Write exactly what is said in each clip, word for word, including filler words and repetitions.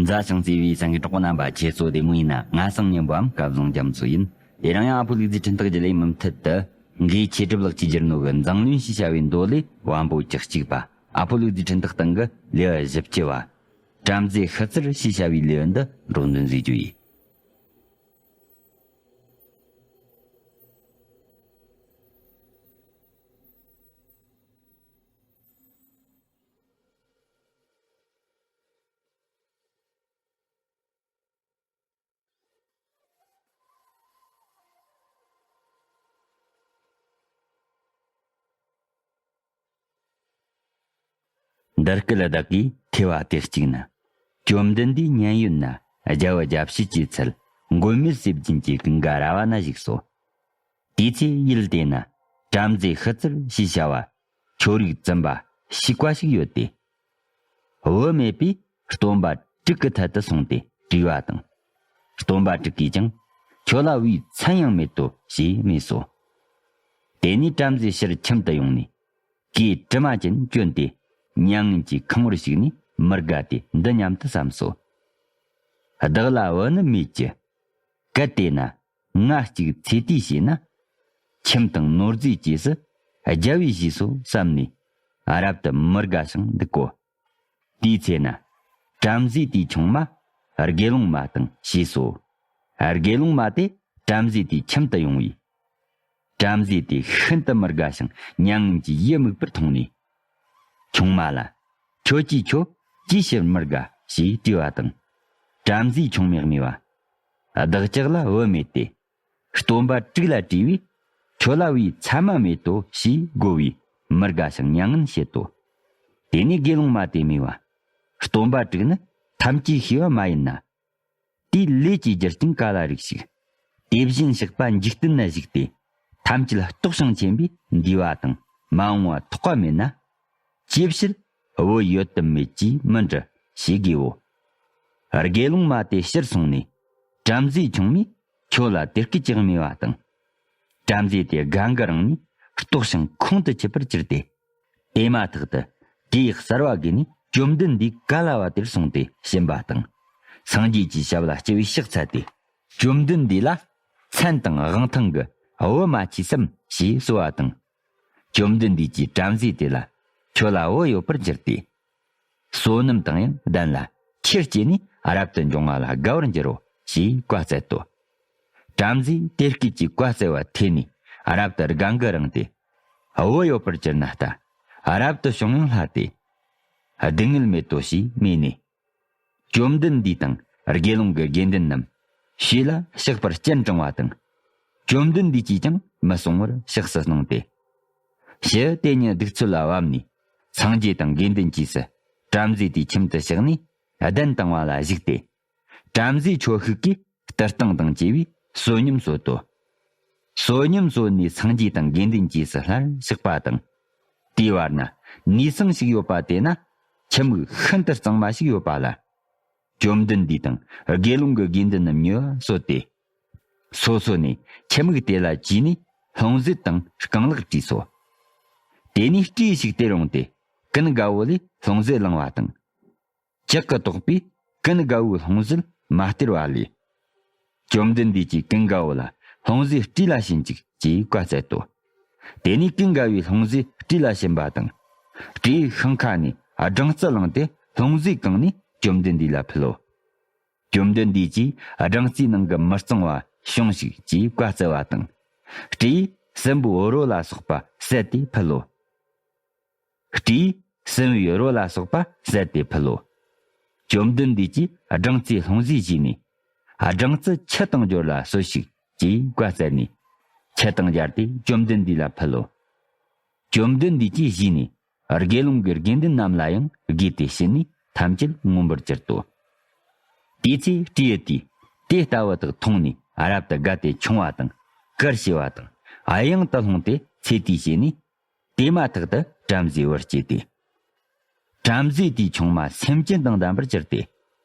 མཛའ་ཞིང་བརྩེ་བའི་སེམས་ཀྱི་གྲོགས་པོ་རྣམ་པ། ཁྱེད་ཚོ་བདེ་མོ་ཡིན་ན། ང་སང་ཉིན་པའམ་སྐལ་བཟང་རྒྱ་མཚོ་ཡིན། དེ་རིང་ཡང་ཨ་ཕོ་ལུག་རྫིའི་འཕྲིན་ཐག་བརྒྱུད་ལས་མུ་མཐུད་དུ། འགོས་ཆོས་གྲུབ་ལགས་ཀྱིས་བསྒྱུར་ནོ་གི་མཛངས་བླུན་ཞེས་བྱ་བའི་མདོ་ལས་བམ་པོ་བཅུ་གཅིག་པ། ཨ་ཕོ་ལུག་རྫིའི་འཕྲིན་ཐག་སྟེང་གི་ལེའུ་བཞི་བཅུ་བ། བྲམ་ཟེ་ཤི་ཚར་ཞེས་བྱ་བའི་ལེའུ་འདི་སྒྲོག་འདོན་མཛད་རྒྱུ་ཡིན། འདི་སྐད་བདག་གིས་ཐོས་པ་དེ་གཅིག་ན། བཅོམ་ལྡན་འདས་མཉན་ཡོད་ན་རྒྱལ་བུ་རྒྱལ་བྱེད་ཀྱི་ཚལ་མགོན་མེད་ཟས་སྦྱིན་གྱི་ཀུན་དགའ་ར་བ་ན་བཞུགས་སོ། དེའི་ཚེ་ཡུལ་དེ་ན་བྲམ་ཟེ་ཤི་ཚར་ཞེས་བྱ་བ། ཆོས་རིག་བཙུན་པ་ཞིག་པ་ཞིག་ཡོད་དེ། བུ་མེད་པས་སྟོན་པ་དྲུག་གི་ཐད་དུ་སོང་སྟེ་དྲིས་པ་དང་། སྟོན་པ་དྲུག་གིས་ཀྱང་། ཁྱོད་ལ་བུའི་མཚན་ཡང་མེད་དོ་ཞེས་སྨྲས་སོ། དེ་ནས་བྲམ་ཟེ་ཕྱིར་ཁྱིམ་དུ་ཡོང་ནས། གོས་དྲི་མ་ཅན་གྱོན་ཏེ། མྱ་ངན་གྱི་ཁང་བར་ཞུགས་ནས་མི་དགའ་སྟེ་འདི་སྙམ་དུ་བསམས་སོ། བདག་ལ་བུ་ནི་མེད་ཀྱི། གལ་ཏེ་ན། ང་གཅིག་ཚེ་དུས་བྱས་ན། ཁྱིམ་དང་ནོར་རྫས་བཅས་སུ་རྒྱལ་བས་ཞེས་སོ་བསམས་ནས། རབ་ཏུ་མི་དགའ་ཞིང་འདུག་གོ། དེའི་ཚེ་ན། བྲམ་ཟེ་དེའི་ཆུང་མ། དགེ་སློང་མ་དང་བྱས་སོ། དགེ་སློང་མ་དེ་བྲམ་ཟེ་དེའི་ཁྱིམ་དུ་ཡོང་བས། བྲམ་ཟེ་དེ་ཤིན་ཏུ་མི་དགའ་ཞིང་མྱ་ངན་གྱི་ཡིད་མུག་པར་མཐོང་ནས། ཆུང་མ་ལ། ཁྱོད་ཀྱིས་ཁྱོད་ཅིའི་ཕྱིར་མི་དགའ་ཞེས་དྲིས་པ་དང་། བྲམ་ཟེའི་ཆུང་མས་སྨྲས་པ། བདག་ཅག་ལ་བུ་མེད་དེ། སྟོན་པ་དྲུག་ལ་དྲིས་པས། ཁྱོད་ལ་བུའི་མཚན་མ་མེད་དོ་ཞེས་བསྒོ་བས་མི་དགའ་ཞིང་མྱ་ངན་བྱེད་དོ། དེ་ནས་དགེ་སློང་མ་དེས་སྨྲས་པ། སྟོན་པ་དྲུག་ནི་ཐམས་ཅད་ཤེས་པ་མ་ཡིན་ན། དེའི་ལས་ཀྱི་རྒྱུ་རྐྱེན་ག་ལ་རིགས་ཤིག། དེ་བཞིན་གཤེགས་པ་འཇིག་རྟེན་ན་བཞུགས་ཏེ། ཐམས་ཅད་རྟོགས་ཤིང་མཁྱེན་པས་འདས་པ་དང་མ་འོངས་པ་ཐོགས་པ་མེད་ན། ཅིའི་ཕྱིར་བུ་ཡོད་དམ་མེད་ཀྱིས་མི་འདྲི་ཞེས་དགོས་འོ། དགེ་སློང་མ་དེ་ཕྱིར་སོང་ནས། བྲམ་ཟེའི་ཆུང་མས་ཁྱོད་ལ་དེ་སྐད་ཅེས་སྨྲས་པ་དང་། བྲམ་ཟེ་དེ་དགའ་མགུ་རངས་ནས་ལྟོགས་ཤིང་ཁོང་དུ་ཆུད་པར་གྱུར་ཏེ། དེ་མ་ཐག་ཏུ་དེས་གསོལ་བ་བགོས་ནས་བཅོམ་ལྡན་འདས་ག་ལ་བ་དེར་སོང་སྟེ་ཕྱིན་པ་དང་། སངས་རྒྱས་ཀྱི་ཞབས་ལ་སྤྱི་བོས་ཕྱག་འཚལ་ཏེ། བཅོམ་ལྡན་འདས་ལ་མཚན་དང་དབང་ཐང་གི་བུ་མ་མཆིས་སམ་ཞེས་གསོལ་བ་དང་། བཅོམ་ལྡན་འདས་ཀྱིས་བྲམ་ཟེ་དེ་ལ་ཁྱོད་ལ་བུ་ཡོད་པར་གྱུར་ཏེ། བསོད་ནམས་དང་ཡང་ལྡན་ལ་ཆེར་སྐྱེས་ནས་རབ་ཏུ་འབྱུང་བ་ལ་དགའ་བར་འགྱུར་རོ་ཞེས་བཀའ་སྩལ་ཏོ། བྲམ་ཟེས་དེ་སྐད་ཀྱི་བཀའ་སྩལ་བ་ཐོས་ནས་རབ་ཏུ་དགའ་མགུ་རངས་ཏེ། བུ་ཡོད་པར་གྱུར་ན་ལྟ། རབ་ཏུ་བྱུང་ཡང་སླ་སྟེ། སྡུག་བསྔལ་མེད་དོ་ཞེས་སྨྲས་ནས། བཅོམ་ལྡན་འདས་དང་དགེ་སློང་གི་དགེ་འདུན་རྣམས་ཞུས་ལ་གཤེགས་པར་སྤྱན་དྲངས་པ་དང་། བཅོམ་ལྡན་འདས་ཀྱིས་ཀྱང་མི་གསུང་བར་གཤེགས་སུ་གནང་སྟེ། ཞི་དེ་ཉིད་གདུགས་ཚོད་ལ་བབས་ནས་སངས་རྒྱས་དང་དགེ་འདུན་གྱིས་སུ་བྲམ་ཟེ་དེའི་ཁྱིམ་དུ་གཤེགས་ནས་གདན་དང་བ་ལ་བཞུགས་ཏེ། བྲམ་ཟེ་ཁྱོ་ཤུག་གིས་བསྟི་སྟང་དང་བཅས་པའི་བསོད་སྙོམས་གསོལ་ཏོ། བསོད་སྙོམས་གསོལ་ནས་སངས་རྒྱས་དང་དགེ་འདུན་གྱིས་སུ་སླར་གཤེགས་པ་དང་། དེའི་བར་ན་ནུས་གསང་ཞིག་ཡོད་པ་དེ་ན་ཁྱི་མིག་ཤིན་ཏུ་གཙང་མ་ཞིག་ཡོད་པ་ལ། བཅོམ་ལྡན་འདས་དང་དགེ་སློང་གི་དགེ་འདུན་རྣམས་ཉོས་པ་གསོལ་ཏེ། སོ་སོ་ནས་ཁྱི་མིག་དེ་ལ་བྱིན་ནས་ལྷུང་བཟེད་དང་རྐང་ལག་བྲིས་སོ། དེ་ནས་སྤྲེའུ་ཞིག་སྟེར་འོངས་ཏེ་ཀུན་དགའ་བོ་ལས་ལྷུང་བཟེད་བླངས་པ་དང་། ཇག་གིས་བཏོགས་པས་ཀུན་དགའ་བོའི་ལྷུང་བཟེད་མ་སྟེར་བ་ལས། བཅོམ་ལྡན་འདས་ཀྱིས་ཀུན་དགའ་བོ་ལ་ལྷུང་བཟེད་སྤྲེའུ་ལ་བྱིན་ཅིག་ཅེས་བཀའ་སྩལ་ཏོ། དེ་ནས་ཀུན་དགའ་བོས་ལྷུང་བཟེད་སྤྲེའུ་ལ་བྱིན་པ་དང་། སྤྲེའུས་ཤིང་ཁ་ནས་སྦྲང་རྩི་བླངས་ཏེ་ལྷུང་བཟེད་བཀང་ནས་བཅོམ་ལྡན་འདས་ལ་ཕུལ་ལོ། བཅོམ་ལྡན་འདས་ཀྱིས་སྦྲང་རྩིའི་ནང་གི་མི་གཙང་བ་བྱུང་ཞིག་ཅེས་བཀའ་སྩལ་བ་དང་། སྤྲེའུས་སྲིན་པོའི་རོ་ལ་སོགས་པ་བསད་དེ་ཕུལ་ལོ། སྤྲེའུས་སྲིན་པོའི་རོ་ལ་སོགས་པ་བསད་དེ་ཕུལ་ལོ། བཅོམ་ལྡན་འདས་ཀྱིས་སྦྲང་རྩིའི་ལྷུང་བཟེད་བཞེས་ནས། སྦྲང་རྩི་ཆུ་དང་སྦྱོར་ལ་གསོལ་ཞིག་ཅེས་བཀའ་སྩལ་ནས། ཆུ་དང་སྦྱར་ཏེ་བཅོམ་ལྡན་འདས་ལ་ཕུལ་ལོ། བཅོམ་ལྡན་འདས་ཀྱིས་བཞེས་ནས་དགེ་སློང་གི་དགེ་འདུན་རྣམས་ལ་ཡང་བགོས་ཏེ་བྱིན་ནས་ཐམས་ཅད་མངོན་པར་གྱུར་ཏོ། དེའི་ཚེ་སྤྲེའུ་དེས་དེ་ལྟ་བུ་དག་མཐོང་ནས་རབ་ཏུ་དགའ་སྟེ་མཆོང་བ་དང་གུར་ཕྱེ་བ་དང་གཡང་དུ་ལྷུང་སྟེ་ཚེ་དུས་བྱས་ནས། དེ་མ་ཐག་ཏུ་བྲམ་ཟེའི་བུ་སྐྱེས་ཏེ། བྲམ་ཟེ་དེའི་ཆུང་མ་སེམས་ཅན་དང་ལྡན་པར་གྱུར་ཏེ།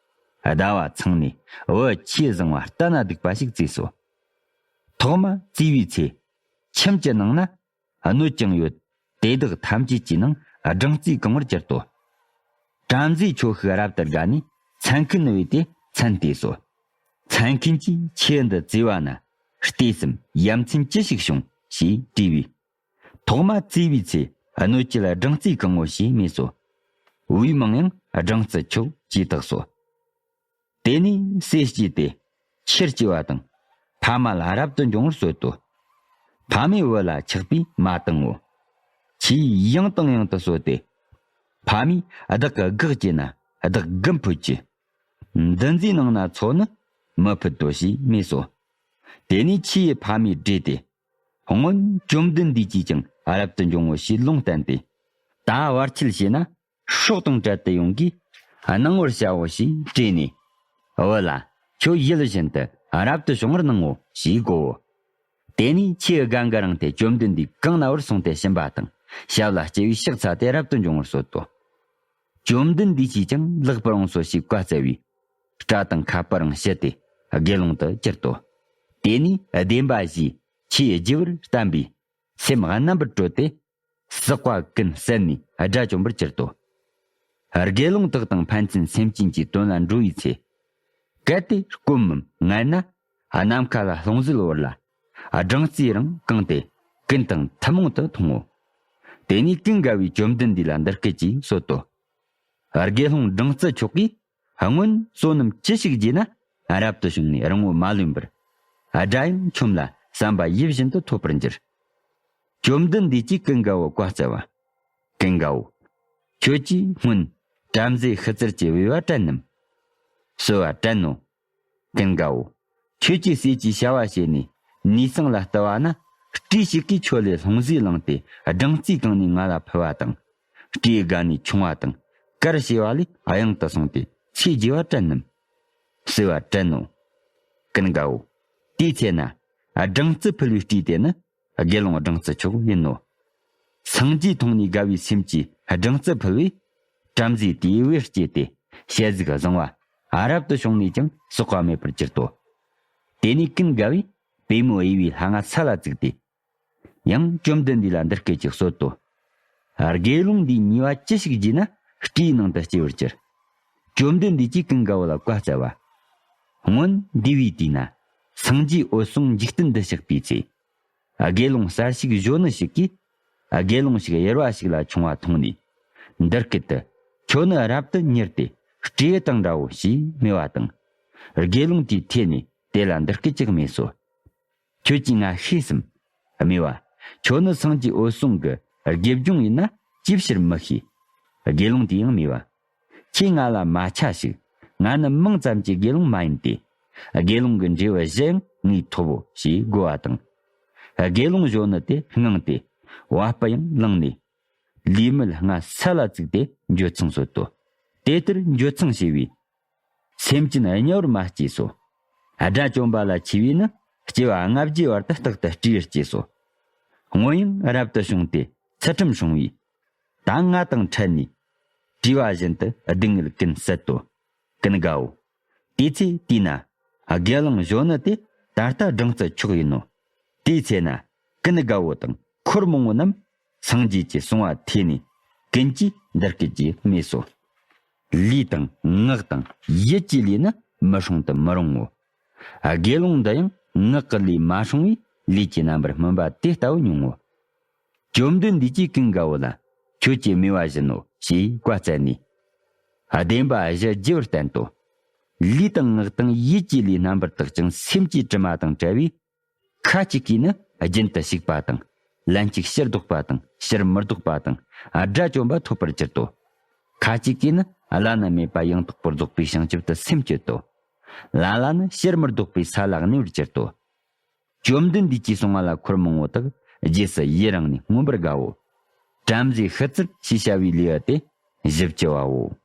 ཟླ་བ་ཚང་ནས་བུ་ཆོས་བཟང་བ་ལྟ་ན་སྡུག་པ་ཞིག་བཙས་སོ། ཐོག་མ་བཙས་པའི་ཚེ། ཁྱིམ་གྱི་ནང་ན་སྣོད་ཀྱང་ཡོད། དེ་དག་ཐམས་ཅད་ཀྱི་ནང་སྦྲང་རྩིས་གང་བར་གྱུར་ཏོ། བྲམ་ཟེ་ཁྱོ་ཤུག་རབ་ཏུ་དགའ་ནས་ མཚན་མཁན་བོས་ཏེ་མཚན་བལྟས་སོ། མཚན་མཁན་གྱིས་ཆུ་འདི་བཙས་པ་ན་ལྟོས་སམ། ཡ་མཚན་ཅི་ཞིག་བྱུང་ཞེས་དྲིས་པས། ཐོག་མ་བཙས་པའི་ཚེ་སྣོད་སྐྱེལ་སྦྲང་རྩིས་གང་ངོ་ཞེས་སྨྲས་སོ། བུའི་མིང་ཡང་སྦྲང་རྩི་མཆོག་ཅེས་བཏགས་སོ། དེ་ནས་སྲས་སྐྱེས་ཏེ་ཆུར་སྐྱེས་པ་དང་། ཕ་མ་ལ་རབ་ཏུ་འབྱུང་བར་གསོལ་ཏོ། ཕ་མས་བུ་ལ་ཆགས་པས་མ་བཏང་ངོ་། ཆུས་ཡང་དང་ཡང་དུ་གསོལ་ཏེ། ཕ་མས་བདག་གི་སྒེག་བྱས་ན་བདག་རྒན་ཕུད་ཀྱི། འདི་མཛེས་ནང་ན་མཚོ་ནི་མི་ཕུད་དོ་ཞེས་སྨྲས་སོ། དེ་ནས་ཆུ་ཡིས་ཕ་མས་བསྒྲོས་ཏེ། སྔོན་བཅོམ་ལྡན་འདས་ཀྱིས་ཀྱང་རབ་ཏུ་འབྱུང་ངོ་ཞེས་ལུང་བསྟན་ཏེ། ད་བར་ཆད་བྱས་ན་སྲོག་དང་བྲལ་དུ་ཡོང་གིས་གནང་བར་བྱའོ་ཞེས་སྤྲད་ནས། བུ་ལ་ཁྱོད་ཡིད་བཞིན་དུ་རབ་ཏུ་བྱུང་བར་གནང་ངོ་ཞེས་བསྒོའོ། དེ་ནས་ཆུའི་སྒང་ག་རིང་སྟེ་བཅོམ་ལྡན་འདས་གང་ན་བར་སོང་སྟེ་ཕྱིན་པ་དང་ཞབས་ལ་སྐྱེ་བའི་ཕྱག་འཚལ་ཏེ་རབ་ཏུ་འབྱུང་བར་གསོལ་ཏོ། བཅོམ་ལྡན་འདས་ཀྱིས་ཀྱང་ལེགས་པར་འོངས་སོ་ཞེས་བཀའ་སྩལ་བས། སྐྲ་དང་ཁ་སྤུ་རང་ཕྱིས་ཏེ་དགེ་སློང་དུ་གྱུར་ཏོ། དེ་ནས་བདེན་པ་བཞིས་ཆུའི་རྒྱུ་བར་བསྟན་པས་སེམས་རྣམ་པར་གྲོལ་ཏེ། ཟག་པ་ཀུན་ཟད་ནས་དགྲ་བཅོམ་པར་གྱུར་ཏོ། དགེ་སློང་དག་དང་ཕན་ཚུན་སེམས་ཅན་གྱི་དོན་ལ་འགྲོ་བའི་ཚེ། གལ་ཏེ་སྐོམ་མམ་ངལ་ན། ནམ་མཁའ་ལ་ལྷུང་བཟེད་བོར་ལ། སྦྲང་རྩིས་རང་བཀང་སྟེ་ཀུན་དང་ཐུན་མོང་དུ་འཐུང་ངོ་། དེ་ནས་ཀུན་དགའ་བོས་བཅོམ་ལྡན་འདས་ལ་འདི་སྐད་ཅེས་གསོལ་ཏོ། དགེ་སློང་སྦྲང་རྩི་མཆོག་གིས་སྔོན་བསོད་ནམས་ཅི་ཞིག་བགྱིས་ན་རབ་ཏུ་བྱུང་ནས་རིང་པོ་མ་ལོན་པར། དགྲ་ཡང་ཁྱོམ་ལ་བསམ་པ་ཡིད་བཞིན་དུ་ཐོབ་པར་འགྱུར། བཅོམ་ལྡན་འདས་ཀྱིས་ཀུན་དགའ་བོ་བཀའ་སྩལ་བ། ཀུན་དགའ་བོ། ཁྱོད་ཀྱིས་སྔོན་བྲམ་ཟེ་ཤི་ཙིར་གྱི་བུས་པ་དྲན་ནམ། གསོལ་བ་དྲན་ནོ། ཀུན་དགའ་བོ། ཁྱོད་ཀྱི་སྲས་ཀྱིས་བྱ་བ་བྱས་ནས་ནུས་གསང་ལ་བཏུལ་བ་ན། སྤྲེའུ་ཞིག་གིས་ཁྱོད་ལས་ལྷུང་བཟེད་བླངས་ཏེ་སྦྲང་རྩིས་བཀང་ནས་ང་ལ་ཕུལ་བ་དང་། སྤྲེའུའི་སྒ་ནས་མཆོང་བ་དང་། གར་བྱས་པ་ལས་གཡང་དུ་སོང་སྟེ་ཚེ་རྒྱས་པ་དྲན་ནམ། གསོལ་བ་དྲན་ནོ། ཀུན་དགའ་བོ། དེའི་ཚེ་ན་སྦྲང་རྩི་ཕུལ་བའི་སྤྲེའུ་དེ་ནི་དགེ་སློང་སྦྲང་རྩི་མཆོག་ཡིན་ནོ། སངས་རྒྱས་མཐོང་ནས་དགའ་བའི་སེམས་ཀྱིས་སྦྲང་རྩི་ཕུལ་བས། བྲམ་ཟེ་དེས་བེར་སྐྱེས་ཏེ་ཞལ་གཟིགས་བཟང་བ་རབ་ཏུ་བྱུང་ནས་ཀྱང་བསགས་པ་མེད་པར་གྱུར་ཏོ། དེ་ནས་ཀུན་དགའ་བོས་པུས་མོ་གཡས་པའི་ལྷ་ང་ས་ལ་བཙུགས་ཏེ། ཡང་བཅོམ་ལྡན་འདས་ལ་འདི་སྐད་ཅེས་གསོལ་ཏོ། དགེ་སློང་འདིས་ཉེས་པ་ཅི་ཞིག་བགྱིས་ན་སྤྲེའུའི་ནང་དུ་སྐྱེ་བར་གྱུར། བཅོམ་ལྡན་འདས་ཀྱིས་ཀུན་དགའ་བོ་ལ་བཀའ་སྩལ་བ། སྔོན་འདས་པའི་དུས་ན་སངས་རྒྱས་འོད་སྲུང་འཇིག་རྟེན་འདི་གཤེགས་པའི་ཚེ། དགེ་སློང་གསར་ཞུགས་གཞོན་ནུ་ཞིག་གིས། དགེ་སློང་ཞིག་གཡེར་བ་ཞིག་ལ་མཆོང་བ་མཐོང་ནས། འདི་སྐད་དུ། ཁྱོད་ནི་རབ་ཏུ་མྱུར་ཏེ་སྤྲེའུ་དང་འདྲའོ་ཞེས་སྨྲས་པ་དང་། དགེ་སློང་དེས་ཐོས་ནས་དེ་ལ་འདི་སྐད་ཅེས་སྨྲས་སོ། ཁྱོད་ཀྱིས་ང་ཤེས་སམ། སྨྲས་པ། ཁྱོད་ནི་སངས་རྒྱས་འོད་སྲུང་གི་དགེ་སྦྱོང་ཡིན་ན་ཅིའི་ཕྱིར་མི་ཤེས། དགེ་སློང་དེ་ཡང་སྨྲས་པ། ཁྱེད་ང་ལ་མ་ཆ་ཞིག། ང་ནི་མིང་ཙམ་གྱི་དགེ་སློང་མ་ཡིན་ཏེ། དགེ་སློང་གི་འབྲས་བུ་བཞི་ཡང་ངས་ཐོབ་བོ་ཞེས་བསྒོ་བ་དང་། དགེ་སློང་གཞོན་ནུ་དེ་དངངས་ཏེ་བ་སྤུ་ཡང་ལངས་ནས། ལུས་མེད་ལྷ་ང་ས་ལ་བཙུགས་ཏེ་འགྱོད་ཚངས་སོ་ཏོ། དེ་ལྟར་འགྱོད་ཚངས་བྱས་པས། སེམས་ཅན་གཉའ་བར་མ་སྐྱེས་སོ། དགྲ་བཅོམ་པ་ལ་མཆི་བས་ནི་སྐྱེ་བ་ལྔ་བརྒྱའི་བར་དུ་རྟག་ཏུ་སྤྲེའུར་སྐྱེས་སོ། སྔོན་ཡང་རབ་ཏུ་བྱུང་སྟེ་ཚུལ་ཁྲིམས་སྲུང་བས། ད་ང་དང་འཕྲད་ནས། དྲིས་པ་བཞིན་དུ་སྡུག་བསྔལ་ཀུན་བསལ་ཏོ། ཀུན་དགའ་བོ། དེ་ཚེ་དུས་ན། དགེ་སློང་གཞོན་ནུ་དེ་ད་ལྟ་སྦྲང་རྩི་མཆོག་ཡིན་ནོ། དེའི་ཚེ་ན། ཀུན་དགའ་བོ་དང་འཁོར་མང་བོ་རྣམས། སངས་རྒྱས་ཀྱི་གསུང་བ་ཐོས་ནས། ཀུན་གྱིས་འདི་སྐད་ཅེས་སྨྲས་སོ། ལུས་དང་ངག་དང་ཡིད་ཀྱི་ལས་ནི། མི་སྲུང་དུ་མི་རུང་ངོ་། དགེ་སློང་འདི་ཡང་ངག་གི་ལས་མ་སྲུང་བས། ལུས་ཀྱི་རྣམ་པར་སྨིན་པ་དེ་ལྟ་བུ་མྱོང་ངོ་། བཅོམ་ལྡན་འདས་ཀྱིས་ཀུན་དགའ་བོ་ལ། ཁྱོད་ཀྱི་སྨྲས་པ་བཞིན་ནོ་ཞེས་བཀའ་སྩལ་ནས། བདེན་པ་བཞི་རྒྱས་པར་བསྟན་ཏོ། ལུས་དང་ངག་དང་ཡིད་ཀྱི་ལས་རྣམ་པར་དག་ཅིང་སེམས་ཀྱི་དྲི་མ་དང་བྲལ་བས། ཁ་ཅིག་གིས་ནི་རྒྱུན་དུ་ཞུགས་པ་དང་། ལན་གཅིག་ཕྱིར་ལྡོག་པ་དང་ཕྱིར་མི་ལྡོག་པ་དང་དགྲ་བཅོམ་པ་ཐོབ་པར་གྱུར་ཏོ། ཁ་ཅིག་གིས་ནི་བླ་ན་མེད་པ་ཡང་དག་པར་རྫོགས་པའི་བྱང་ཆུབ་ཏུ་སེམས་བསྐྱེད་དོ། ལ་ལ་ནི་ཕྱིར་མི་ལྡོག་པའི་ས་ལ་གནས་པར་གྱུར་ཏོ། བཅོམ་ལྡན་འདས་ཀྱིས་གསུངས་པ་ལ་འཁོར་མང་པོ་དག་རྗེས་སུ་ཡི་རང་ནས་མངོན་པར་དགའ་བོ། བྲམ་ཟེ་ཤི་ཙིར་ཞེས་བྱ་བའི་ལེའུ་སྟེ་བཞི་བཅུ་བའོ།